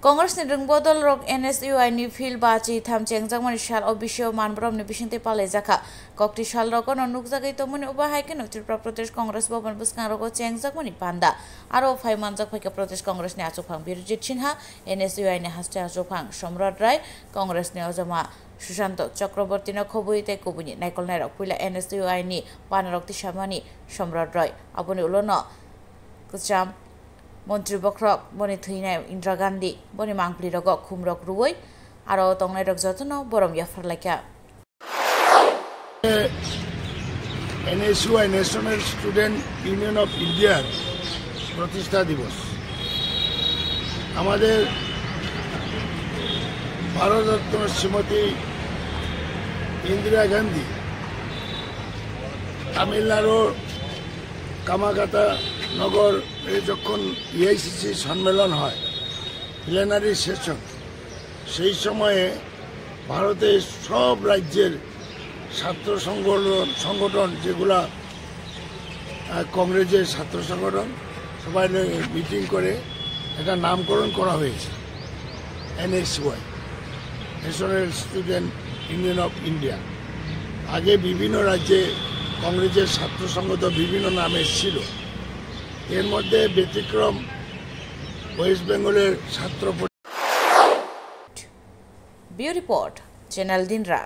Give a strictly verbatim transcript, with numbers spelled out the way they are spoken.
Congress ni rwng bodol rok N S U I ni phil bachi tham chengjakmani sal o bisio manboromni bisingtwi palaijakha. Kokti sal rogono nukjagwi tongmani uba hai kheno Tripura Pradesh Congress Bhavan bwskangrogo chengjakmani panda. Aro phai manjak phaikha Pradesh Congress ni achukphang Birjit Singha, N S U I ni haste achukphang Somrat Rai, Congress ni ojama Sushanto Chakrabortino khobwi tei kubuni naikolnairok puila N S U I ni panarok tisamani Somrat Rai. Aboni ulono kwcham Montri bokhorok, boni thwinai Indira Gandhi, boni mangpli rogo khumrok rwui, aro tongnairok jotono borom yapharlaikha. NSUI, national student union of ইন্ডিয়ার প্রতিষ্ঠা দিবস। আমাদের ভারতরত্ন শ্রীমতী ইন্দিরা গান্ধী তামিলনাড়ুর কামাকাতা নগরে যখন এআইসিসি সম্মেলন হয়, প্লেনারি সেশন, সেই সময়ে ভারতের সব রাজ্যের ছাত্র সংগঠন, সংগঠন যেগুলা, আহ, কংগ্রেসের ছাত্র সংগঠন, সবাই মিলে মিটিং করে একটা নামকরণ করা হয়েছে NSUI, national student union of India. আগে বিভিন্ন রাজ্যে কংগ্রেসের ছাত্র সংগঠন বিভিন্ন নামে ছিল। এর মধ্যে ব্যতিক্রম ওয়েস্ট বেঙ্গলের ছাত্র পরি- Bureau Report, Channel Dinra.